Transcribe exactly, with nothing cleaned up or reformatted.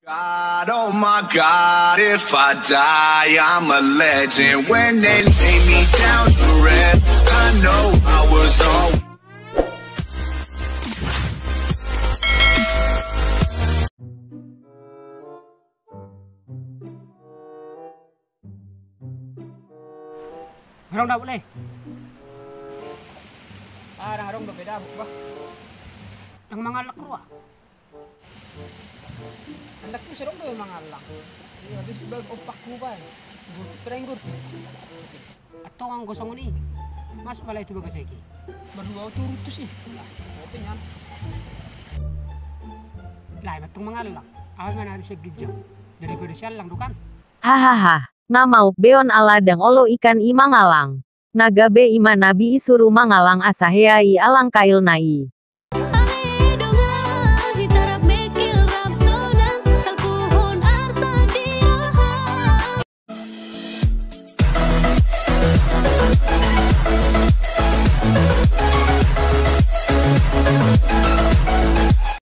God, oh my God, if I die, I'm a legend. When they lay me down to rest, I know I was all Adong dapot, Le? Ah, ndang adong dope dapot, bah. Ndang mangallang roha. Andak ni so adong dope mangallang. Iya, habis bag opak ku, bah. Gur, perenggur. Antong anggo songon i, masuk ma lae tu bagas eki. Marlua tu rutus i. Oke, nyan. Lae ma antong mangallang. Aha ma na ari sian ginjang. Daripada siallang do kan. Hahaha. Na mauk be on ala ndang olo ikan i mangallang. Na gabe i ma na bi i suru mangallang asa hea i allang kailna i.